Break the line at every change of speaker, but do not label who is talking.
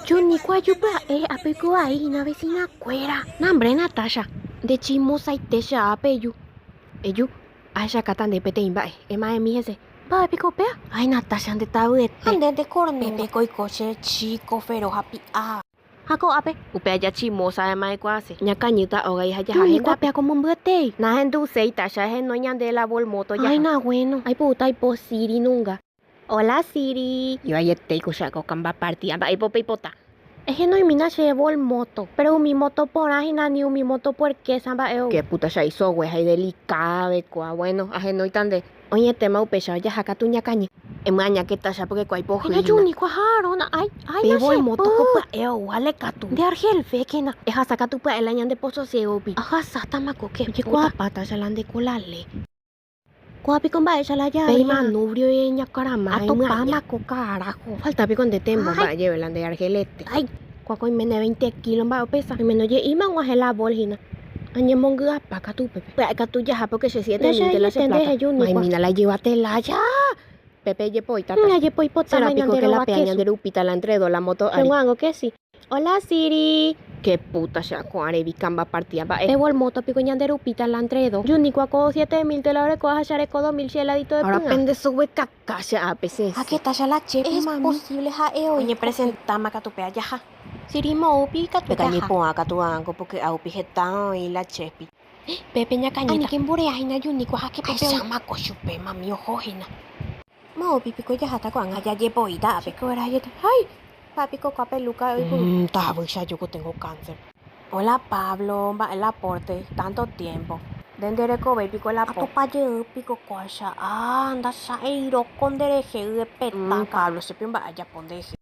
Juni ko aju pya'e ápe oiko vai hína vecina kuéra. Nambre Natasha, nde chismosaite che ápe eju. Eju, ahechakáta nde peteĩ mba'e, ema'ẽmi hese. Mba'e piko upéva? Ay Natasha nde tavyete. Ha nde nde kornúda. Pepe ko oiko che chíko feroz ha pi'a. Ha ko'ápe, upe aja chismosa ema'ẽkuaase. Ñakañýta ógagui ha jaha hendápe. Juni ko ápe akomombyetei. Nahenduséi Tasha ehenói ñande la vol moto jaha. Ay na bueno. Aipo'úta aipo Siri nunga. Hola Siri. Ivaietéiko che akokamba partida mba'éipo peipota. Ehenoimína che vol moto. Pero umi moto porã hína ni umi moto puerkésa mba'e ou. Qué puta che aisogue ha idelicada kua. Bueno, ahenóita nde. Oĩetéma upéicha ojaha katu ñakañy. Emyañáke tacha porque kua ipohýi hína. Juni kua ha'arõna. Ay, ay na che py. Pe vol moto ko pya'e ou ale katu. Nde argel vékena. Ehasa katu pya'e la ñande pozo ciego rupi. Ahasátama ko che puta. Ojekuaapa tacha la nde kolale. Kóa piko mba'éicha la jave. Pe imanubrio iñakarama imyaña. Atopáma ko carajo. Falta piko nde tembo mba'e jeve la nde argelete. Ay, kóa ko oiméne 20 kilo mba'e opesa. Oiméne oje'íma og̃uahẽ la bol hína. Añemongy'apa katu upépe. Pya'e katu jaha porque che siete mínte la che plata. Maimína la ijyvate lája. Pépe ejepoíta ta. Será piko que la pea ñande rupíta la entre do la moto ári. Hola Siri. Qué puta che ako'ã revikamba partida mba'e. Pe vol moto piko ñande rupíta la entre do. Juni kua ko 7000 te la oreko ha che areko 2000 che heladito de py'ã. Ahora pende sube kaka che ápe che
Ha qué tal la che
Es
mami.
posible ha'e oĩ.
Oñepresentáma katu pe ajaha.
Siri moõpi ikatu
Pe
jaha.
kañy katu ango porque áupi heta oĩ la chépi.
Pépe ñakañýta.
Anike mbore'a hína Juni kua ha que pépe oĩ.
Ahecháma ko chupe mami oho hína.
Moõpi piko jaháta ko'ág̃a jajepoíta ápe.
Che kuéra jete. Ay! Papi ko kua peluca oipuru.
Tavýicha joko tengo cáncer. Hola Pablo, mba'e la aporte, tanto tiempo. Nde nderekovéi piko la po.
Atopa jey piko kóicha. Ah, ndacha'eirõ ko nderehe yepetaka.
Pablo, che pio mba'e ajapo nderehe.